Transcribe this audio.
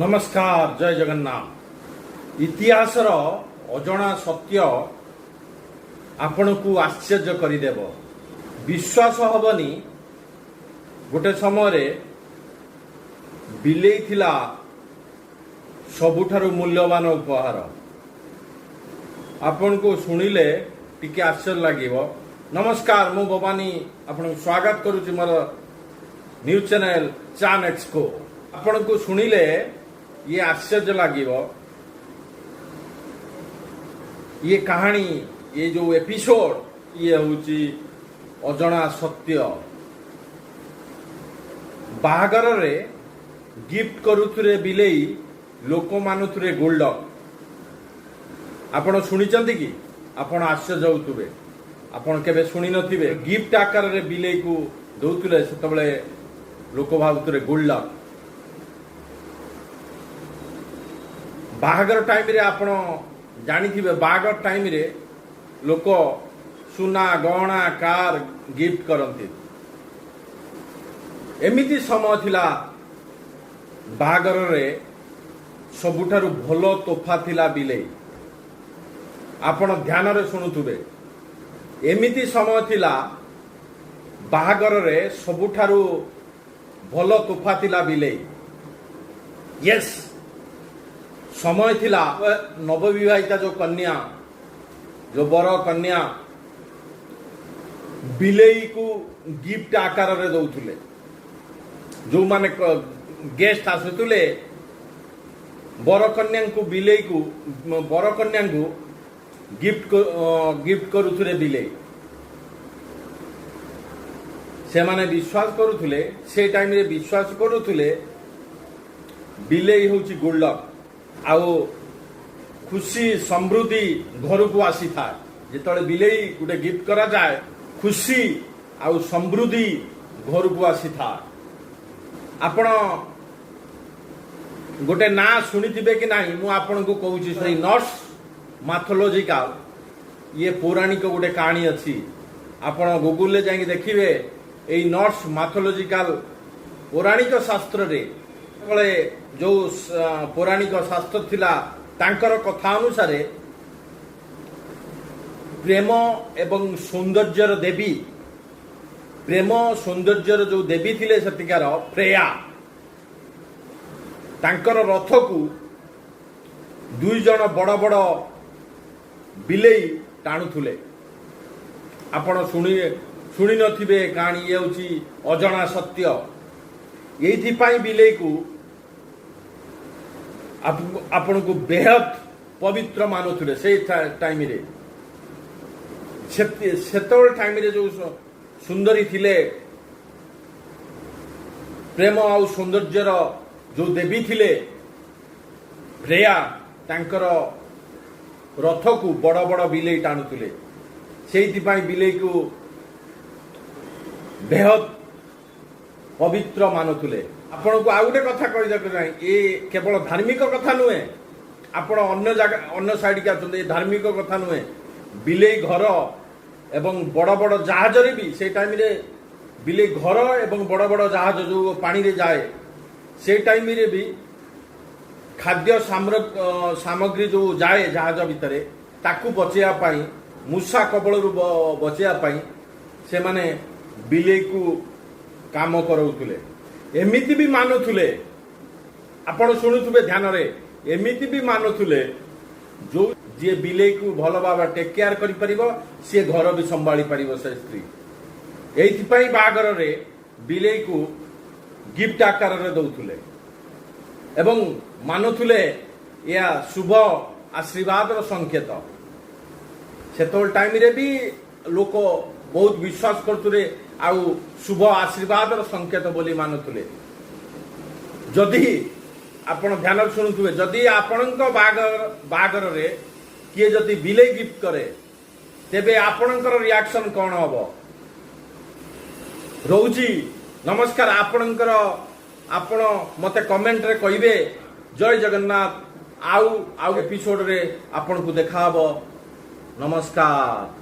ନମସ୍କାର, ଜୟ ଜଗନ୍ନାଥ। ଇତିହାସର ଅଜଣା ସତ୍ୟ ଆପଣଙ୍କୁ ଆଶ୍ଚର୍ଯ୍ୟ କରିଦେବ। ବିଶ୍ୱାସ ହବନି, ଗୋଟେ ସମୟରେ ବିଲେଇ ଥିଲା ସବୁଠାରୁ ମୂଲ୍ୟବାନ ଉପହାର। ଆପଣଙ୍କୁ ଶୁଣିଲେ ଟିକେ ଆଶ୍ଚର୍ଯ୍ୟ ଲାଗିବ। ନମସ୍କାର, ମୁଁ ଭବାନୀ ଆପଣଙ୍କୁ ସ୍ୱାଗତ କରୁଛି ମୋର ନ୍ୟୁଜ୍ ଚ୍ୟାନେଲ ଚାନ୍ ଏକ୍ସକୋ। ଆପଣଙ୍କୁ ଶୁଣିଲେ ଇଏ ଆଶ୍ଚର୍ଯ୍ୟ ଲାଗିବ। ଇଏ କାହାଣୀ, ଇଏ ଯୋଉ ଏପିସୋଡ, ଇଏ ହେଉଛି ଅଜଣା ସତ୍ୟ। ବାହାଘରରେ ଗିଫ୍ଟ କରୁଥିଲେ ବିଲେଇ, ଲୋକ ମାନୁଥିଲେ ଗୁଡ୍ ଲକ୍। ଆପଣ ଶୁଣିଛନ୍ତି କି? ଆପଣ ଆଶ୍ଚର୍ଯ୍ୟ ହେଉଥିବେ। ଆପଣ କେବେ ଶୁଣି ନଥିବେ। ଗିଫ୍ଟ ଆକାରରେ ବିଲେଇକୁ ଦଉଥିଲେ, ସେତେବେଳେ ଲୋକ ଭାବୁଥିଲେ ଗୁଡ୍ ଲକ୍। ବାହାଘର ଟାଇମରେ ଆପଣ ଜାଣିଥିବେ, ବାହାଘର ଟାଇମରେ ଲୋକ ସୁନା ଗହଣା, କାର ଗିଫ୍ଟ କରନ୍ତି। ଏମିତି ସମୟ ଥିଲା, ବାହାଘରରେ ସବୁଠାରୁ ଭଲ ତୋଫା ଥିଲା ବିଲେଇ। ଆପଣ ଧ୍ୟାନରେ ଶୁଣୁଥିବେ। ଏମିତି ସମୟ ଥିଲା, ବାହାଘରରେ ସବୁଠାରୁ ଭଲ ତୋଫା ଥିଲା ବିଲେଇ। ୟେସ୍, ସମୟ ଥିଲା, ନବବିବାହିତା ଯୋଉ କନ୍ୟା, ଯୋଉ ବର କନ୍ୟା ବିଲେଇକୁ ଗିଫ୍ଟ ଆକାରରେ ଦଉଥିଲେ। ଯୋଉମାନେ ଗେଷ୍ଟ ଆସୁଥିଲେ, ବରକନ୍ୟାଙ୍କୁ ବିଲେଇକୁ, ବରକନ୍ୟାଙ୍କୁ ଗିଫ୍ଟ କରୁଥିଲେ ବିଲେଇ। ସେମାନେ ବିଶ୍ୱାସ କରୁଥିଲେ, ସେ ଟାଇମରେ ବିଶ୍ୱାସ କରୁଥିଲେ, ବିଲେଇ ହେଉଛି ଗୁଡ୍ ଲକ୍ ଆଉ ଖୁସି ସମୃଦ୍ଧି ଘରକୁ ଆସିଥାଏ। ଯେତେବେଳେ ବିଲେଇ ଗୋଟେ ଗିଫ୍ଟ କରାଯାଏ, ଖୁସି ଆଉ ସମୃଦ୍ଧି ଘରକୁ ଆସିଥାଏ। ଆପଣ ଗୋଟେ ନାଁ ଶୁଣିଥିବେ କି ନାହିଁ, ମୁଁ ଆପଣଙ୍କୁ କହୁଛି। ସେଇ ନର୍ସ ମାଥୋଲୋଜିକାଲ, ଇଏ ପୌରାଣିକ ଗୋଟେ କାହାଣୀ ଅଛି। ଆପଣ ଗୁଗୁଲରେ ଯାଇକି ଦେଖିବେ। ଏଇ ନର୍ସ ମାଥୋଲୋଜିକାଲ ପୌରାଣିକ ଶାସ୍ତ୍ରରେ, ଯେତେବେଳେ ଯୋଉ ପୌରାଣିକ ଶାସ୍ତ୍ର ଥିଲା, ତାଙ୍କର କଥା ଅନୁସାରେ ପ୍ରେମ ଏବଂ ସୌନ୍ଦର୍ଯ୍ୟର ଦେବୀ, ପ୍ରେମ ସୌନ୍ଦର୍ଯ୍ୟର ଯୋଉ ଦେବୀ ଥିଲେ ସେଠିକାର ଫ୍ରେୟା, ତାଙ୍କର ରଥକୁ ଦୁଇ ଜଣ ବଡ଼ ବଡ଼ ବିଲେଇ ଟାଣୁଥିଲେ। ଆପଣ ଶୁଣି ନଥିବେ କାହାଣୀ। ଇଏ ହେଉଛି ଅଜଣା ସତ୍ୟ। ଏଇଥିପାଇଁ ବିଲେଇକୁ ଆପଣଙ୍କୁ ବେହଦ ପବିତ୍ର ମାନୁଥିଲେ ସେଇ ଟାଇମରେ। ସେତେବେଳେ ଟାଇମରେ ଯୋଉ ସୁନ୍ଦରୀ ଥିଲେ, ପ୍ରେମ ଆଉ ସୌନ୍ଦର୍ଯ୍ୟର ଯୋଉ ଦେବୀ ଥିଲେ ଫ୍ରେୟା, ତାଙ୍କର ରଥକୁ ବଡ଼ ବଡ଼ ବିଲେଇ ଟାଣୁଥିଲେ। ସେଇଥିପାଇଁ ବିଲେଇକୁ ବେହଦ ପବିତ୍ର ମାନୁଥିଲେ। ଆପଣଙ୍କୁ ଆଉ ଗୋଟେ କଥା କହିବାକୁ ଚାହେଁ। ଏ କେବଳ ଧାର୍ମିକ କଥା ନୁହେଁ। ଆପଣ ଅନ୍ୟ ଜାଗା, ଅନ୍ୟ ସାଇଡ୍କି ଆସୁଛନ୍ତି। ଏ ଧାର୍ମିକ କଥା ନୁହେଁ। ବିଲେଇ ଘର ଏବଂ ବଡ଼ ବଡ଼ ଜାହାଜରେ ବି, ସେଇ ଟାଇମରେ ବିଲେଇ ଘର ଏବଂ ବଡ଼ ବଡ଼ ଜାହାଜ ଯୋଉ ପାଣିରେ ଯାଏ, ସେଇ ଟାଇମରେ ବି ଖାଦ୍ୟ ସାମଗ୍ରୀ ଯୋଉ ଯାଏ ଜାହାଜ ଭିତରେ, ତାକୁ ବଚେଇବା ପାଇଁ, ମୂଷା କବଳରୁ ବଚେଇବା ପାଇଁ ସେମାନେ ବିଲେଇକୁ କାମ କରାଉଥିଲେ। ଏମିତି ବି ମାନୁଥିଲେ, ଆପଣ ଶୁଣୁଥିବେ ଧ୍ୟାନରେ, ଏମିତି ବି ମାନୁଥିଲେ, ଯୋଉ ଯିଏ ବିଲେଇକୁ ଭଲ ଭାବରେ ଟେକ୍ କେୟାର କରିପାରିବ, ସିଏ ଘର ବି ସମ୍ଭାଳି ପାରିବ ସେ ସ୍ତ୍ରୀ। ଏଇଥିପାଇଁ ବାହାଘରରେ ବିଲେଇକୁ ଗିଫ୍ଟ ଆକାରରେ ଦଉଥିଲେ ଏବଂ ମାନୁଥିଲେ ଏହା ଶୁଭ ଆଶୀର୍ବାଦର ସଂକେତ। ସେତେବେଳେ ଟାଇମରେ ବି ଲୋକ ବହୁତ ବିଶ୍ୱାସ କରୁଥିଲେ ଆଉ ଶୁଭ ଆଶୀର୍ବାଦର ସଂକେତ ବୋଲି ମାନୁଥିଲେ। ଯଦି ଆପଣ ଧ୍ୟାନରେ ଶୁଣୁଥିବେ, ଯଦି ଆପଣଙ୍କ ବାହାଘରରେ କିଏ ଯଦି ବିଲେଇ ଗିଫ୍ଟ କରେ, ତେବେ ଆପଣଙ୍କର ରିଆକ୍ସନ କଣ ହବ? ରହୁଛି, ନମସ୍କାର। ଆପଣ ମତେ କମେଣ୍ଟରେ କହିବେ। ଜୟ ଜଗନ୍ନାଥ। ଆଉ ଆଉ ଏପିସୋଡରେ ଆପଣଙ୍କୁ ଦେଖାହବ। ନମସ୍କାର।